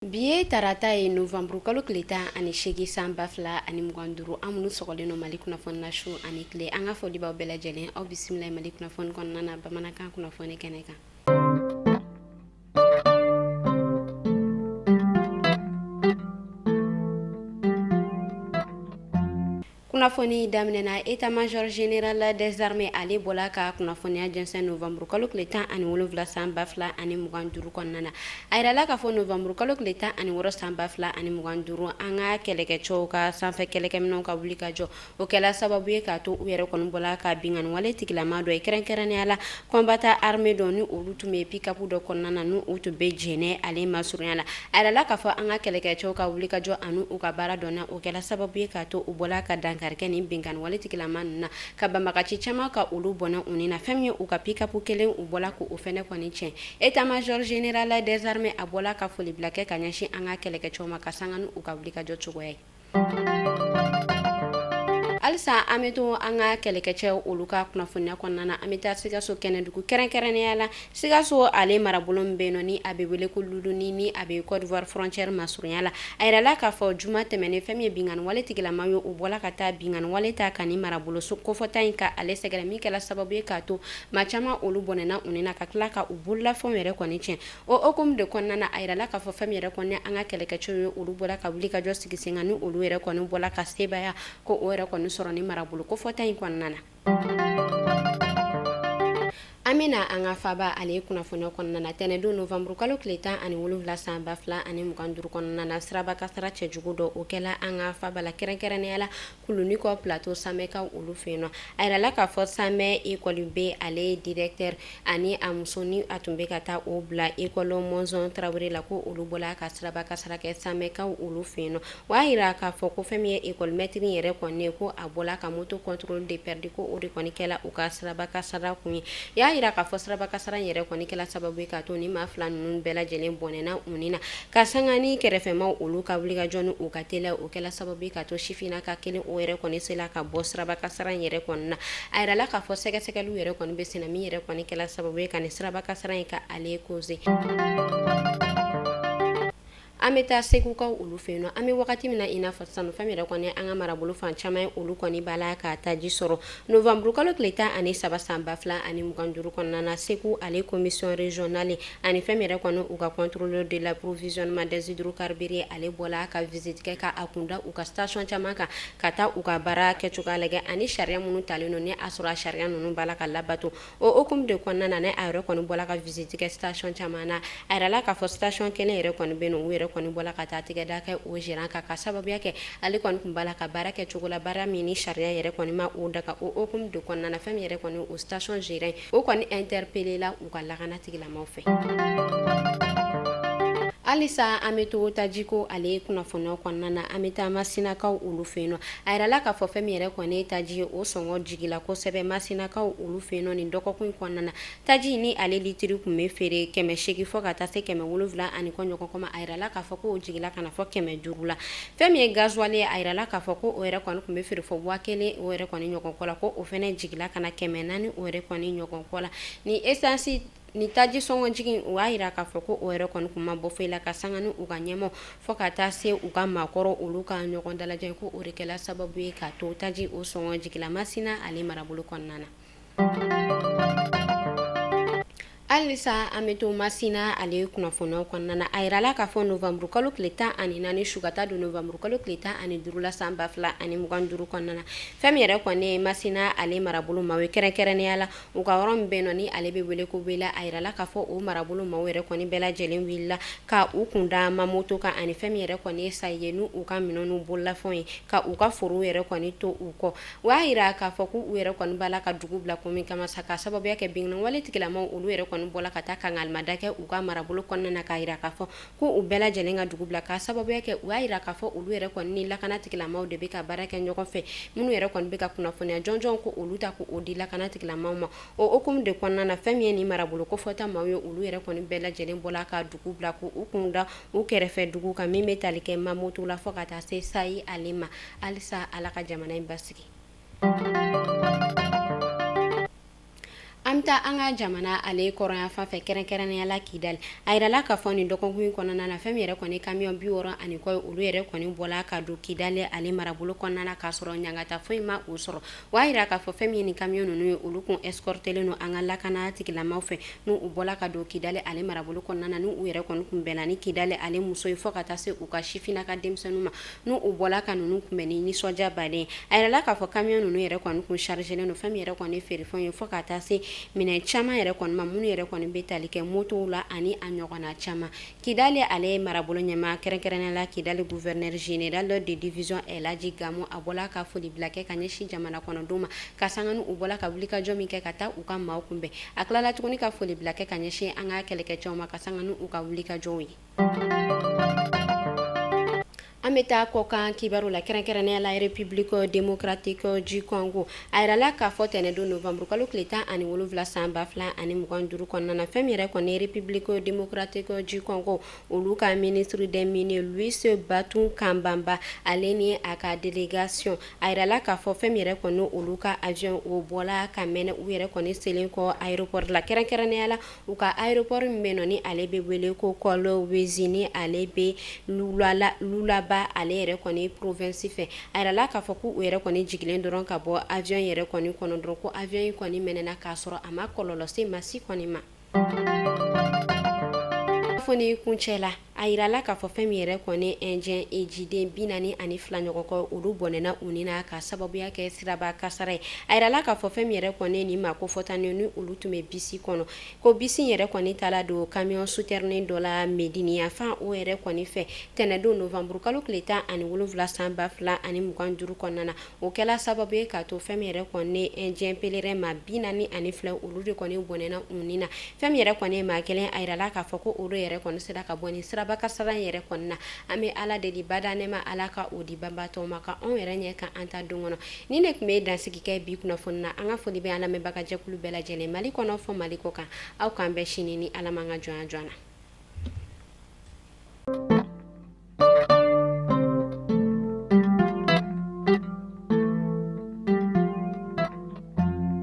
Bi ye tarata ye novembre kalo tile 18 san 2025. An minnu sɔgɔlen don Mali kunnafoni na su ani tile, an ka foli b'aw bɛɛ lajɛlen. Aw bisimila Mali kunnafoni kɔnɔna na bamanankan kunnafoni kɛnɛ kan. Kunnafoni daminɛna état-major général des armées ale bɔla ka kunnafoniya jɛnsɛn novembre kalo tile 17 san 2025 kɔnɔna na. A yirala k'a fɔ novembre kalo tile 16 san 2025, an ka kɛlɛkɛcɛw ka sanfɛ kɛlɛkɛminɛnw ka wuli ka jɔ, o kɛla sababu ye k'a to u yɛrɛ kɔni bɔla ka binkanni wale tigilama dɔ ye, kɛrɛnkɛrɛnnenya la combattant armé dɔ ni olu tun bɛ pick-up dɔ kɔnɔna na, ni u tun bɛ Jɛnɛ ale masurunya la. A yirala k'a fɔ an ka kɛlɛkɛcɛw ka wuli ka jɔ ani u ka baara dɔnna, o kɛla sababu ye k'a to u bɔla ka dankari kɛ nin binkanni wale tigilama ninnu na, ka banbagaci caman ka olu bɔnɛ u ni na. Fɛn min ye u ka pick-up kelen, u bɔla k'o fɛnɛ kɔni tiɲɛ. État-major général des armées a bɔla ka folibila kɛ ka ɲɛsin an ka kɛlɛkɛcɛw ma ka sanga ni u ka wuli ka jɔ cogoya ye. Halisa an bɛ to an ka kɛlɛkɛcɛw olu ka kunnafoniya kɔnɔna na. An bɛ taa Sikaso kɛnɛdugu, kɛrɛnkɛrɛnnenya la Sikaso ale marabolo min bɛ yen nɔ ni a bɛ wele ko Loulouni, ni a bɛ Côte d'Ivoire frontière masurunya la. A yirala k'a fɔ juma tɛmɛnen, fɛn min ye binkanni wale tigilama ye, u bɔla ka taa binkanni wale ta ka nin marabolo kofɔta in ka ale sɛgɛrɛ, min kɛla sababu ye k'a to maa caman olu bɔnɛna u ni na, ka tila ka u bololafɛnw yɛrɛ kɔni tiɲɛ. O hukumu de kɔnɔna na, a yirala k'a fɔ fɛn min yɛrɛ kɔni an ka kɛlɛkɛcɛw ye, olu bɔra ka wuli ka jɔ sigi sen kan, ni olu yɛrɛ kɔni bɔla ka sebaaya ko o yɛrɛ kɔni sɔrɔ ni marabolo kofɔta in kɔnɔna na. An bɛna an ka faba ale kunnafoniya kɔnɔna na. Tɛnɛndon novembre kalo tile 17 san 2025 kɔnɔna na, siraba kasara cɛjugu dɔ o kɛla an ka faba la, kɛrɛnkɛrɛnnenya la Kulunikɔ plateau Samɛkaw olu fɛ yen nɔ. A yirala k'a fɔ Samɛ école B ale directeur ani a muso, ni a tun bɛ ka taa o bila école Mɔnzɔn Tarawele la, ko olu bɔla ka siraba kasara kɛ Samɛkaw olu fɛ yen nɔ. O y'a yira k'a fɔ ko fɛn min ye école maître yɛrɛ kɔni ye, ko a bɔla ka moto contrôle de perdu, ko o de kɔni kɛla u ka siraba kasara kun ye. Y'a yira k'a fɔ siraba kasara yɛrɛ kɔni kɛla sababu ye k'a to ni maa fila ninnu bɛɛ lajɛlen bɔnɛna u ni na, ka sanga ni kɛrɛfɛmaw olu ka wulikajɔ ni u ka teliya, o kɛla sababu ye k'a to sifinnaka kelen o yɛrɛ kɔni sela ka bɔ siraba kasara in yɛrɛ kɔni na. A yirala k'a fɔ sɛgɛsɛgɛliw yɛrɛ kɔni bɛ senna, min yɛrɛ kɔni kɛla sababu ye ka nin siraba kasara in ka ale causer. An bɛ taa Segukaw olu fɛ yen nɔ. An bɛ wagati min na i n'a fɔ sisan, fɛn min yɛrɛ kɔni an ka marabolo fan caman ye, olu kɔni b'a la ka taji sɔrɔ. Novembre kalo tile 13 san 2025 kɔnɔna na, Segu ale commission régionale ani fɛn min yɛrɛ kɔni u ka contrôleur de l'approvisionnement des hydrocarbures ale bɔla ka visite kɛ ka a kunda u ka station caman kan, ka taa u ka baara kɛcogoya lajɛ ani sariya minnu talen don, ni a sɔrɔ a sariya ninnu b'a la ka labato. O hukumu de kɔnɔna na, ne a yɛrɛ kɔni bɔla ka visite kɛ station caman na. A yirala k'a fɔ station kelen yɛrɛ kɔni bɛ yen, u yɛrɛ kɔni bɔla ka taa tigɛda kɛ o gérant kan, ka sababuya kɛ ale kɔni tun b'a la ka baara kɛ cogo la, baara min ni sariya yɛrɛ kɔni ma o daga. O hukumu de kɔnɔna na, fɛn min yɛrɛ kɔni o station gérant, o kɔni interpellé la u ka lakana tigilamaw fɛ. Halisa an bɛ to tajiko ale kunnafoniya kɔnɔna na. An bɛ taa Masinakaw olu fɛ yen nɔ. A yirala k'a fɔ fɛn min yɛrɛ kɔni ye taji ye, o sɔngɔ jigila kosɛbɛ Masinakaw olu fɛ yen nɔ nin dɔgɔkun in kɔnɔna na. Taji ni ale litiri tun bɛ feere 800 fo ka taa se 700 ani kɔ ɲɔgɔn kɔ ma, a yirala k'a fɔ k'o jigila ka na fɔ 500 la. Fɛn min ye gasoil ye, a yirala k'a fɔ ko o yɛrɛ kɔni tun bɛ feere fɔ 1000 o yɛrɛ kɔni ɲɔgɔn kɔ la, ko o fɛnɛ jigila ka na 400 o yɛrɛ kɔni ɲɔgɔn kɔ la. Ni essence ni taji sɔngɔ jigin, o y'a yira k'a fɔ ko o yɛrɛ kɔni kun ma bɔ foyi la, ka sanga ni u ka ɲɛmaaw fo ka taa se u ka maakɔrɔ olu ka ɲɔgɔn dalajɛ, ko o de kɛla sababu ye k'a to taji o sɔngɔ jigila Masina ale marabolo kɔnɔna na. Halisa an bɛ to Masina ale kunnafoniyaw kɔnɔna na. A yirala k'a fɔ novembre kalo tile 14 su ka taa don novembre kalo tile 15 la san 2025 kɔnɔna na, fɛn min yɛrɛ kɔni ye Masina ale marabolo maaw ye, kɛrɛnkɛrɛnnenya la u ka yɔrɔ min bɛ yen nɔ ni ale bɛ wele ko Wela, a yirala k'a fɔ o marabolo maaw yɛrɛ kɔni bɛɛ lajɛlen wulila ka u kunda Mamoto kan ani fɛn min yɛrɛ kɔni ye Sayi ye, n'u ka minɛn n'u bololafɛnw ye, ka u ka forow yɛrɛ kɔni to u kɔ. O y'a yira k'a fɔ k'u yɛrɛ kɔni b'a la ka dugu bila kun min kama sa, ka sababuya kɛ binkanni wale tigilamaw olu yɛrɛ kɔni bɔla ka taa kangalimada kɛ u ka marabolo kɔnɔna na, k'a yira k'a fɔ ko u bɛɛ lajɛlen ka dugu bila, ka sababuya kɛ u y'a yira k'a fɔ olu yɛrɛ kɔni ni lakana tigilamaw de bɛ ka baara kɛ ɲɔgɔn fɛ, minnu yɛrɛ kɔni bɛ ka kunnafoniya jɔnjɔn ko olu ta k'o di lakana tigilamaw ma. O hukumu de kɔnɔna na, fɛn min ye nin marabolo kofɔta maaw ye, olu yɛrɛ kɔni bɛɛ lajɛlen bɔla ka dugu bila k'u kun da u kɛrɛfɛ dugu kan min bɛ tali kɛ Mamoto la fo ka taa se Sayi ale ma. Halisa Ala ka jamana in basigi. An bɛ An bɛ taa an ka jamana ale kɔrɔnyanfan fɛ, kɛrɛnkɛrɛnnenya la Kidali. A yirala k'a fɔ nin dɔgɔkun in kɔnɔna na, fɛn min yɛrɛ kɔni camion 60 ani kɔ, olu yɛrɛ kɔni bɔla ka don Kidali ale marabolo kɔnɔna na, k'a sɔrɔ ɲangata foyi ma u sɔrɔ. O y'a yira k'a fɔ fɛn min ye nin camion ninnu ye, olu kun escortelen don an ka lakana tigilamaw fɛ. N'u u bɔla ka don Kidali ale marabolo kɔnɔna na, n'u u yɛrɛ kɔni kun bɛnna ni Kidali ale muso ye fo ka taa se u ka sifinna ka denmisɛnninw ma, n'u u bɔla ka ninnu kunbɛn ni nisɔndiya baden. A yirala k'a fɔ camion ninnu yɛrɛ kɔni kun chargelen don fɛn min yɛrɛ kɔni feerefɛnw ye, fo ka taa se minɛn caman yɛrɛ kɔni ma, minnu yɛrɛ kɔni bɛ tali kɛ motow la ani a ɲɔgɔnna caman. Kidali ale marabolo ɲɛmaa, kɛrɛnkɛrɛnnenya la Kidali gouverneur général de division Elhaji Gamu, a bɔla ka foli bila kɛ ka ɲɛsin jamana kɔnɔdenw ma, ka sanga ni u bɔla ka wulikajɔ min kɛ ka taa u ka maaw kunbɛn. A tilala tuguni ka foli bila kɛ ka ɲɛsin an ka kɛlɛkɛcɛw ma, ka sanga ni u ka wulikajɔw ye. An bɛ taa kɔkan kibaru la, kɛrɛnkɛrɛnnenya la République démocratique du Congo. A yirala k'a fɔ tɛnɛndon novembre kalo tile 17 san 2025 kɔnɔna na, fɛn min yɛrɛ kɔni République démocratique du Congo, olu ka ministre des mines Louis Batou Kabamba, ale ni a ka délégation, a yirala k'a fɔ fɛn min yɛrɛ kɔni olu ka avion, o bɔla ka mɛnɛ u yɛrɛ kɔni selen kɔ aéroport la, kɛrɛnkɛrɛnnenya la u ka aéroport min bɛ nɔ ni ale bɛ wele ko Kolwezi, ni ale bɛ Lualaba ale yɛrɛ kɔni province fɛ. A yirala k'a fɔ k'u yɛrɛ kɔni jigilen dɔrɔn ka bɔ avion yɛrɛ kɔni kɔnɔ dɔrɔn, ko avion in kɔni mɛnɛna k'a sɔrɔ a ma kɔlɔlɔ se maa si kɔni ma. Kunnafoni kuncɛ la, a yirala k'a fɔ fɛn min yɛrɛ kɔni Indien hijiden 42 ɲɔgɔn kɔ, olu bɔnɛna u ni na ka sababuya kɛ siraba kasara ye. A yirala k'a fɔ fɛn min yɛrɛ kɔni nin maa kofɔta ni olu tun bɛ bisi kɔnɔ, ko bisi yɛrɛ kɔni taala don camion citerne dɔ la Medini yanfan o yɛrɛ kɔni fɛ tɛnɛndon novembre kalo tile 17 san 2025 kɔnɔna na. O kɛla sababu ye k'a to fɛn min yɛrɛ kɔni Indien pèlerin maa 42, olu de kɔni bɔnɛna u ni na. Fɛn min yɛrɛ kɔni maa kelen, a yirala k'a fɔ ko olu yɛrɛ kɔni sera ka bɔ nin siraba kasara in yɛrɛ kɔni na. An bɛ Ala deli bada nɛɛma, Ala ka o di banbaatɔw ma, ka anw yɛrɛ ɲɛ ka an ta don kɔnɔ. Nin de tun bɛ dansigi kɛ bi kunnafoni na. An ka foli bɛ an lamɛnbagajɛkulu bɛɛ lajɛlen, Mali kɔnɔ fɔ Mali kɔ kan. Aw k'an bɛn sini ni Ala m'an ka jɔnya jɔ an na.